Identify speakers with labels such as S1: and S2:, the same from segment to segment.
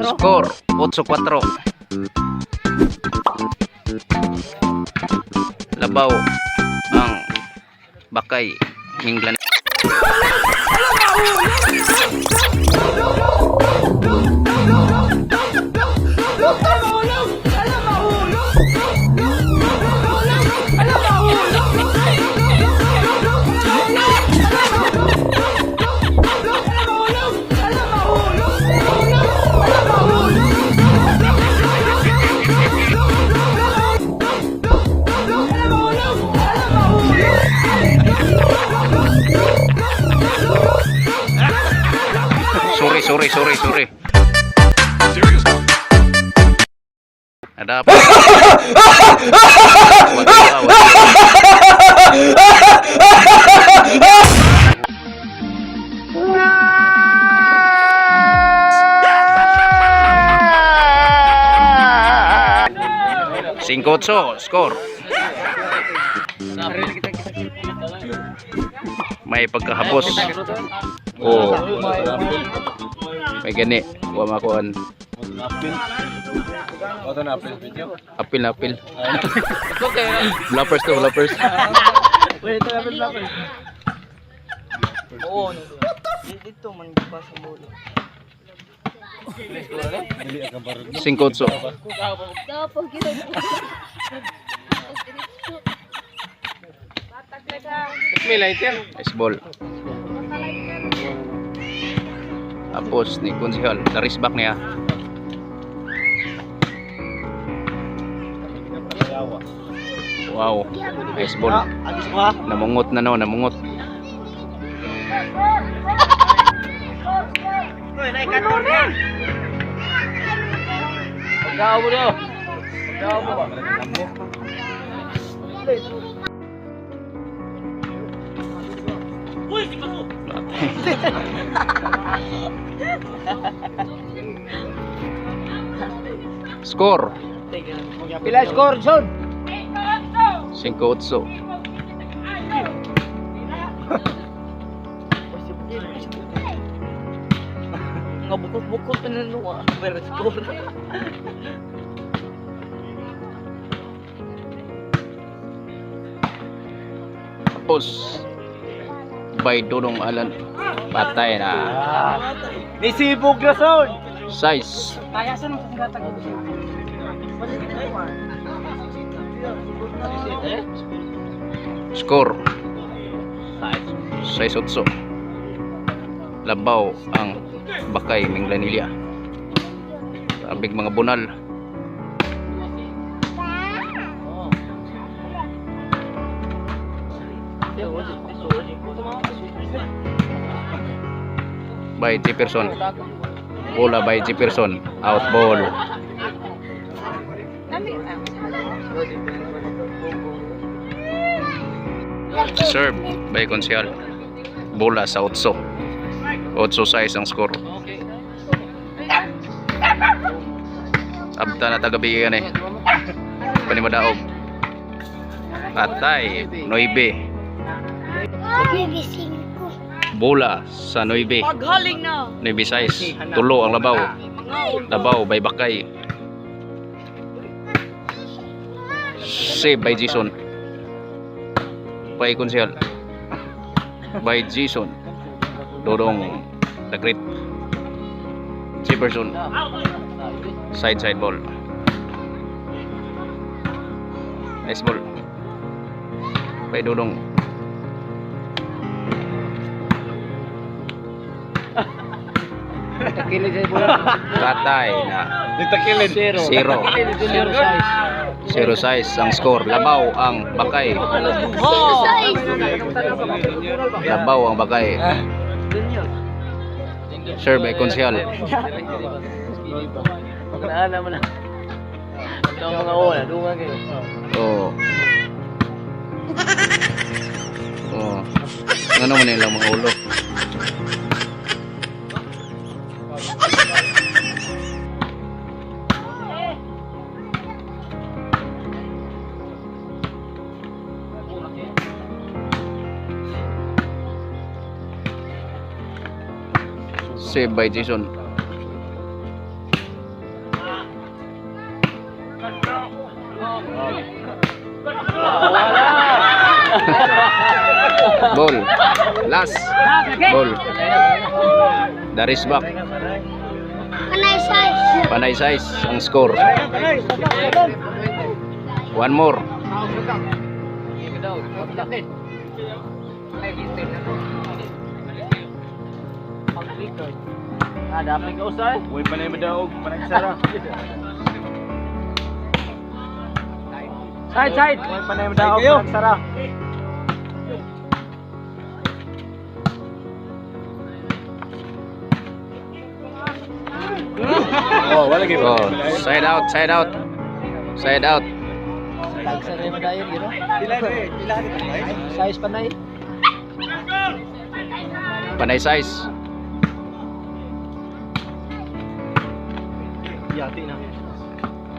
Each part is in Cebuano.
S1: Score 8-4. Labaw ang Bakay Minglan. Sorry, sorry, sorry, sorry. Ada apa? Waduh, waduh. 5-8, score. May pagkahabos. Oh. May gani, wa makuan. Apil na apil. Bloopers to, bloopers.
S2: Oo, no. Dito man pa sa bola.
S1: 5-8. Nice ball. Tapos ni Konsihal, the back niya. Wow, nice ball. Namungot na no, namungot. Score
S2: Pila score, Son?
S1: 5-8.
S2: Nga bukot-bukot pa na nuwa. Pero score.
S1: Tapos by Dodong Alan. Patay na.
S2: Nisibog na, Son!
S1: Size. Score. 6-8. Labaw ang Bakay Minglanilla. Sabig mga bunal. By Jefferson. Bola by Jefferson. Out ball. Serve by Consial. Bola sa 8. 8 size ang score. Abta na tagabigan eh. Panimadaog. Atay, 9. Bola sa 9.
S2: Paghaling na!
S1: 9 size. Tulo ang labaw. Labaw by Bakay. Save by Jason. By Consial. By Jason. Dodong the Great. Jefferson. Side side ball. Nice ball. By Dodong. Tatay na.
S3: Nitakilid.
S1: Zero. Zero size ang score. Labaw ang Bakay. Labaw ang Bakay. Serve by Consial.
S2: Naan naman na. Ito ang mga ola, dungan kayo.
S1: Oo. Oo. Ano man nilang mga ulo. Save by Jason.
S2: Wala.
S1: Ball. Last. Ball. Daris back.
S3: Panay size.
S1: Panay size ang score. One more.
S2: Ah, dapat ka usay.
S4: Uy, panay madaog, panay sara.
S2: Side, side.
S4: Uy, panay madaog, panay sara. Oh, wala gyud.
S1: Oh, side out, side out. Side out.
S2: Tagsa rin dayon gino. Size panay.
S1: Panay size.
S4: Yati na.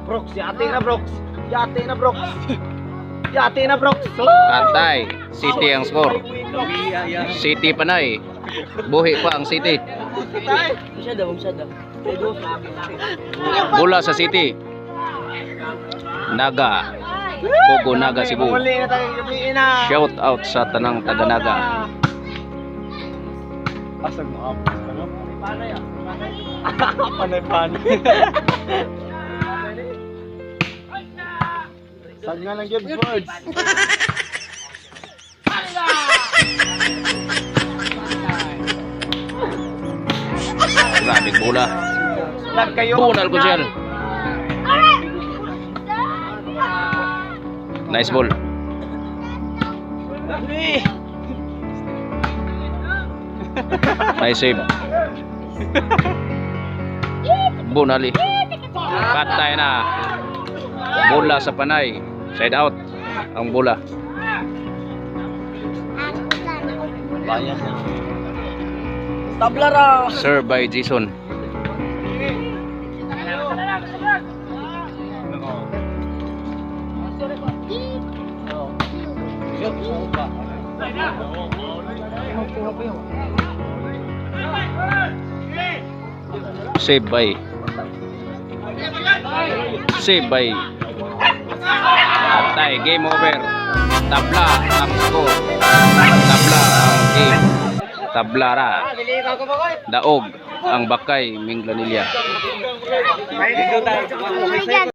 S4: Brooks, yati na Brooks. Yati na Brooks. Yati na Brooks.
S1: Patay. City ang score. City panay. Buhi pa ang City.
S2: Siya daw, siya daw.
S1: Bola sa City. Naga. Kogo Naga Cebu.
S4: Muli na tayo, gabi na.
S1: Shout out sa tanang taga Naga.
S4: Asag mo apos ka no? Panay panay. Sag nga lang gyud birds.
S1: Grabe bola.
S4: Nagkayo.
S1: Bunal ko siya. Nice ball. Nice save. Bunali. Patay na. Bola sa panay. Side out. Ang bola.
S2: Bayan. Tabla ra.
S1: Serve by Jason. Save by. Save by. Patay. Game over. Tabla ang score. Tabla ang game. Tabla ra. Daog ang Bakay Minglanilla.
S3: Oh my God.